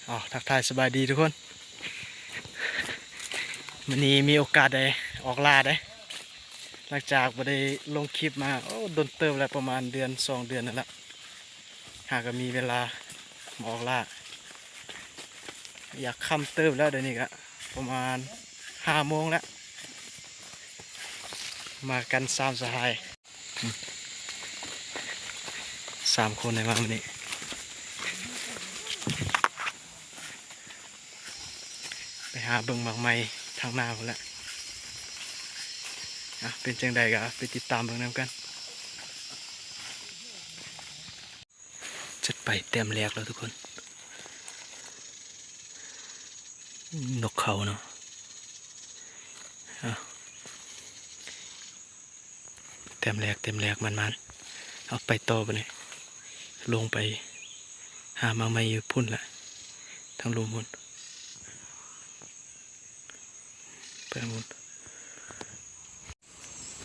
ເອົາ ທັກທາຍສະບາຍດີທຸກຄົນ. ມື້ນີ້ມີໂອກາດໄດ້ອອກລ່າເດ້ ຫຼັງຈາກບໍ່ໄດ້ລົງຄລິບມາ ໂອ້ ດົນເຕີບແລ້ວ ປະມານເດືອນສອງເດືອນນັ້ນລະ ຫາກໍມີເວລາມາອອກລ່າ. ຢາກຄ່ຳເຕີບແລ້ວ ດຽວນີ້ກະປະມານຫ້າໂມງແລ້ວ. ມາກັນສາມສະຫາຍ ສາມຄົນໃນວ່າມື້ນີ້ ໄປຫາເບິ່ງໝາກໄມ້ທາງໜ້າພຸ້ນແຫຼະ. ອ່ະ ເປັນຈັ່ງໃດກໍໄປຕິດຕາມເບິ່ງນຳກັນ. ຈັດໄປແຕ້ມແລກແລ້ວທຸກຄົນ. ນົກເຂົາເນາະ. ເອົາ ແຕ້ມແລກ ແຕ້ມແລກ ໝານໆ. ເອົາ ໄປຕໍ່ບັດນີ້ ລົງໄປຫາໝາກໄມ້ຢູ່ພຸ້ນລະ ທາງລຸ່ມພຸ້ນ ໄປທາງພຸ້ນ.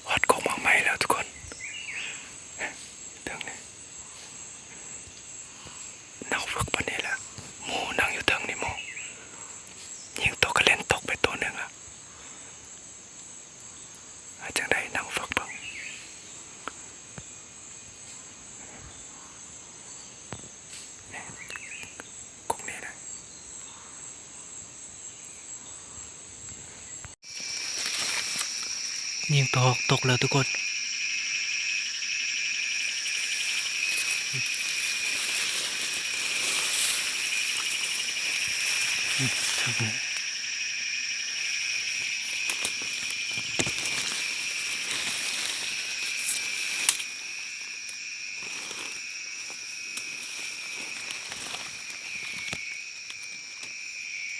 ຮອດກົກໝາກໄມ້ແລ້ວທຸກຄົນ. ເທິງນີ້ ນັ່ງເຝິກປານນີ້ລະ ໝູ່ນັ່ງຢູ່ເທິງນີ້ໝູ່. ຍິງຕົກກະເລັນຕົກໄປໂຕໜຶ່ງລະ. ເຮັດຈັ່ງໃດ ນັ່ງເຝິກເບິ່ງ. ນີ້ ກົກນີ້ນະ. ຍິງໂຕຮອກຕົກແລ້ວທຸກຄົນ.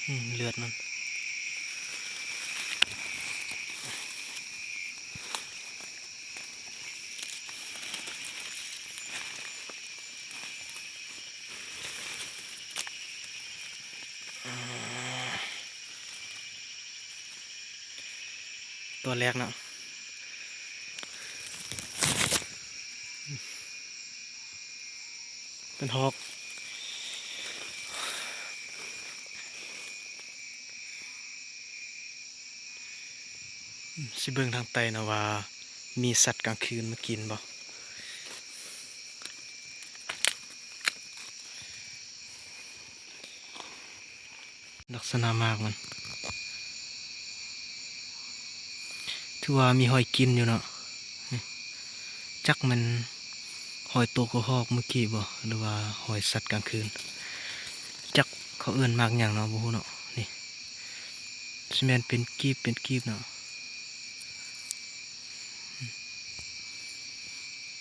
ອືມ ເລືອດມັນ ຕົວແລກເນາະ ເປັນຮອກ. ຊິເບິ່ງທາງໃຕ້ນະວ່າມີສັດກາງຄືນມາກິນບໍ່. ລັກສະນະໝາກມັນ ຖືວ່າມີຮອຍກິນຢູ່ເນາະ. ຈັກແມ່ນຮອຍໂຕກະຮອກມື້ກີ້ບໍ່ ຫຼືວ່າຮອຍສັດກາງຄືນ ຈັກເຂົາເອີ້ນໝາກຫຍັງເນາະ ບໍ່ຮູ້ເນາະ. ນີ້ຊິແມ່ນເປັນກີບເປັນກີບເນາະ.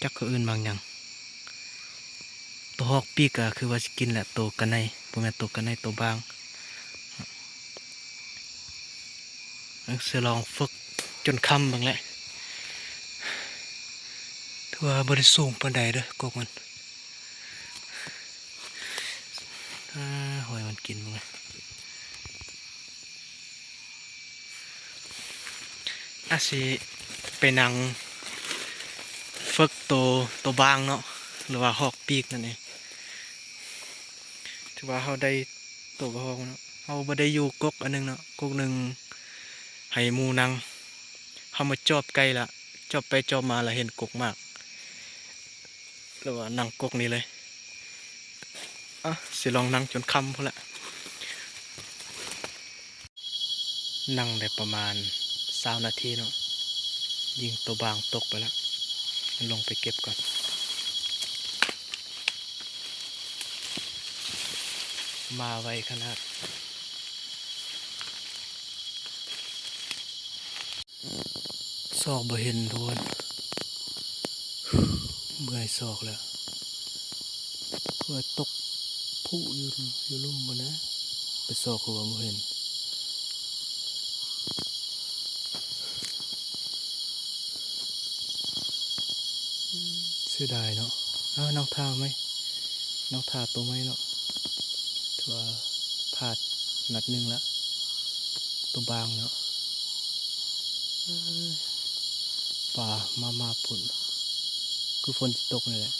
ຈັກເຂົາເອີ້ນໝາກຫຍັງ. ໂຕຮອກປີກກະຄືວ່າຊິກິນແຫຼະ ໂຕກະໄນ ບໍ່ແມ່ນໂຕກະໄນ ໂຕບາງ. ເອີ ຊິລອງເຝິກຈົນຄ່ຳເບິ່ງແຫຼະ. ຖືວ່າບໍ່ໄດ້ສູງປານໃດເດີ ກົກມັນ. ອາ ຮອຍມັນກິນເບິ່ງ. ອາ ຊິໄປນັ່ງເຝິກໂຕ ໂຕບາງເນາະ ຫຼືວ່າຮອກປີກນັ້ນເອງ. ຖືວ່າເຮົາໄດ້ໂຕກະຮອກເນາະ. ເຮົາບໍ່ໄດ້ຢູ່ກົກອັນໜຶ່ງເນາະ ກົກໜຶ່ງໃຫ້ໝູ່ນັ່ງ. ເຮົາມາຈອບໃກ້ລະ ຈອບໄປຈອບມາລະເຫັນກົກໝາກ ຫຼືວ່ານັ່ງກົກນີ້ເລີຍ. ອະ ຊິລອງນັ່ງຈົນຄ່ຳພຸ້ນແຫຼະ. ນັ່ງໄດ້ປະມານຊາວນາທີເນາະ ຍິງໂຕບາງຕົກໄປລະ ລົງໄປເກັບກ່ອນ. ມາໄວຂະໜາດ. ຊອກບໍ່ເຫັນທຸກຄົນ ເມື່ອຍຊອກແລ້ວ. ເພື່ອຕົກຜຸຢູ່ ຢູ່ລຸ່ມພຸ້ນນະ ໄປຊອກຄືວ່າບໍ່ເຫັນ. ເສຍດາຍເນາະ. ເອົາ ນັ່ງຖ້າໃໝ່ ນັ່ງຖ້າໂຕໃໝ່ເນາະ. ຖືວ່າພາດນັດໜຶ່ງລະ ໂຕບາງເນາະ. ເອີຍ ປາມາ ມາພຸ້ນ ຄືຝົນຊິຕົກນີ້ແຫຼະ.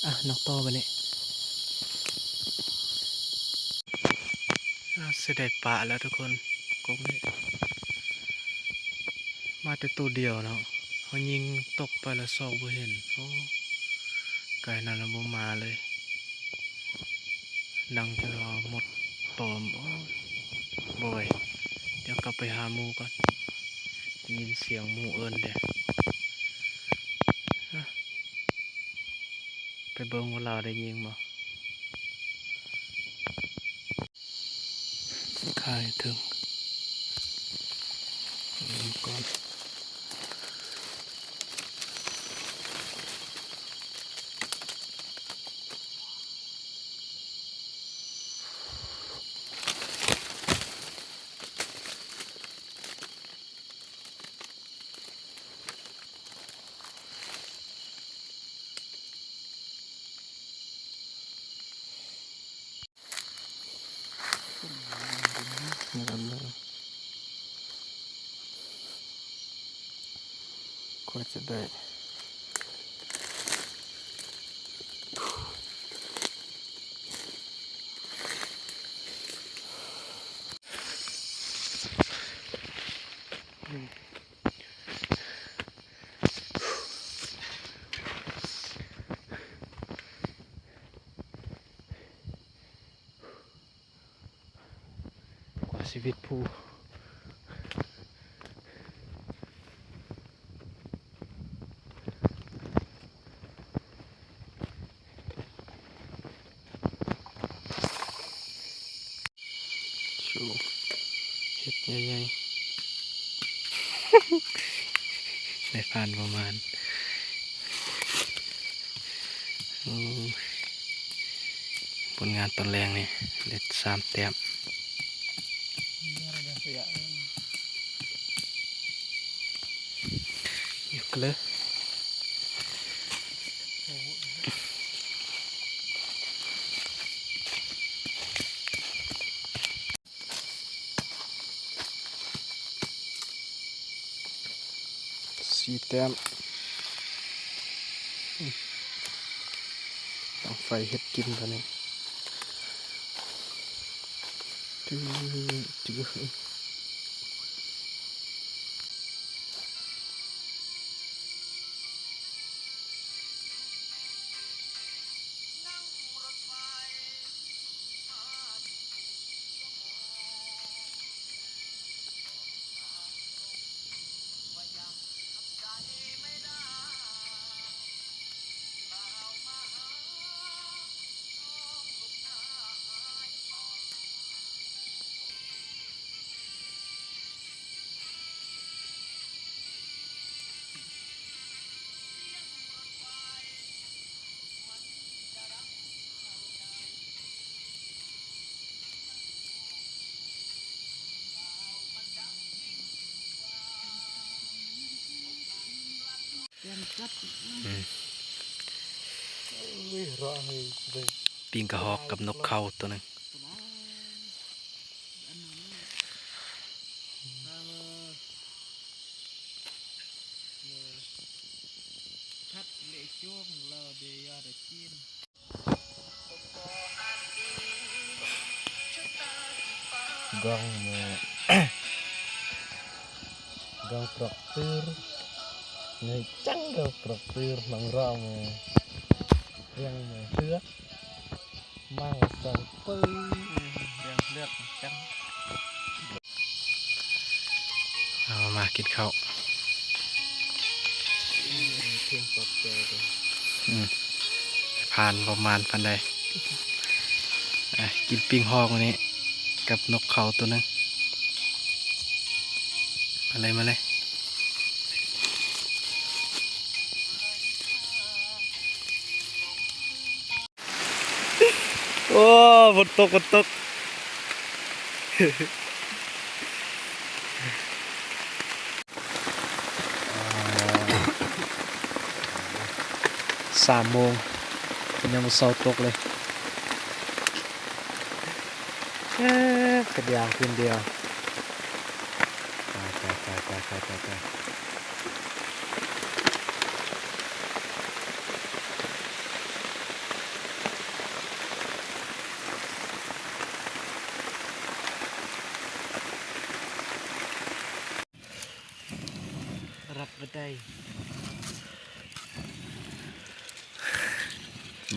ອ່ະ ນັ່ງຕໍ່ບາດນີ້. ຊິໄດ້ປະແລ້ວທຸກຄົນ ກົກນີ້ ມາແຕ່ໂຕດຽວເນາະ ເຮົາຍິງຕົກໄປແລ້ວຊອກບໍ່ເຫັນ. ໂອ້ ໄກນັ້ນລະບໍ່ມາເລີຍ ດັງຈົນວ່າໝົດຕອມ. ໂອ້ຍ ບໍ່ໄຫວ ດຽວກັບໄປຫາໝູ່ກ່ອນ ໄດ້ຍິນສຽງໝູ່ເອີ້ນເດ້. ໄປເບິ່ງວ່າລາວໄດ້ຍິງບໍ່. ຄາຍເຖິງ ເບິ່ງກ່ອນ. ກວ່າຈະໄດ້ ກວ່າຊີວິດຜູ້ ໂອ້ ເຫັດໃຫຍ່ໆ ໄດ້ຜ່ານປະມານ ໂອ້ ຜົນງານຕອນແລງນີ້ ໄດ້ສາມແຕ້ມ ຢູ່ເລີຍ. ສີ່ແຕ້ມ ອືມ ຕັ້ງໄຟເຮັດກິນຕອນນີ້ ຈືດ ຈືດ. ອືມ ປີ້ງກະຮອກກັບນົກເຂົາໂຕໜຶ່ງ. ກອງ ກອງປຣອກຕື້ ໃນຈັງເດີປຣອກຕື້ ມັງຣອງ ຣຽງເຮືອ ມັງສັງປື ອືມ ເລື່ອງເລືອກຈັງ ເອົາມາກິນເຂົ້າ ອືມ ພຽງປອບແຈວເດີ ອືມ ຜ່ານບໍ່ໝານປານໃດ ອ່ະ ກິນປີ້ງຮອກມື້ນີ້ ກັບນົກເຂົາໂຕໜຶ່ງ ມາເລີຍ ມາເລີຍ. ໂອ້ ຝົນຕົກ ຝົນຕົກ ສາມໂມງ ຍັງບໍ່ເຊົາຕົກເລີຍ ເອີ ເປັນຢ່າງຄືນດຽວ ຕາຍ ຕາຍ ຕາຍ.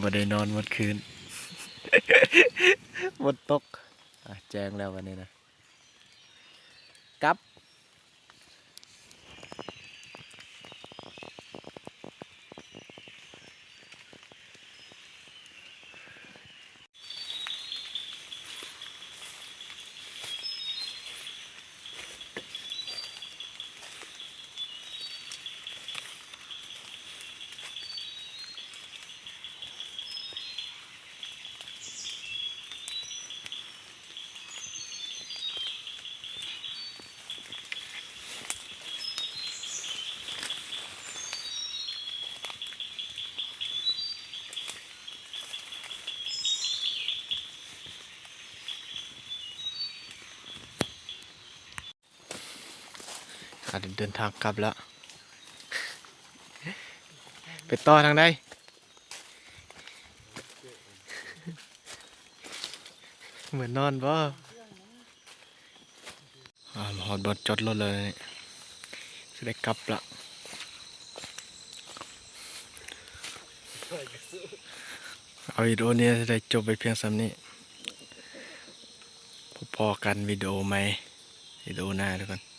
ບໍ່ໄດ້ນອນໝົດຄືນ ຝົນຕົກ. ອ່ະ ແຈ້ງແລ້ວບັດນີ້ນະ. ກັບ. ອາດເດີນທາງກັບແລ້ວ ໄປຕໍ່ທາງໃດ? ເໝືອນນອນບໍ່? ອາ ມາຮອດບ່ອນຈອດລົດແລ້ວນີ້ ຊິໄດ້ກັບລະ. ເອົາ ວິດີໂອນີ້ຊິໄດ້ຈົບໄປພຽງສ່ຳນີ້ ພົບພໍ້ກັນວິດີໂອໃໝ່ ວິດີໂອໜ້າທຸກຄົນ.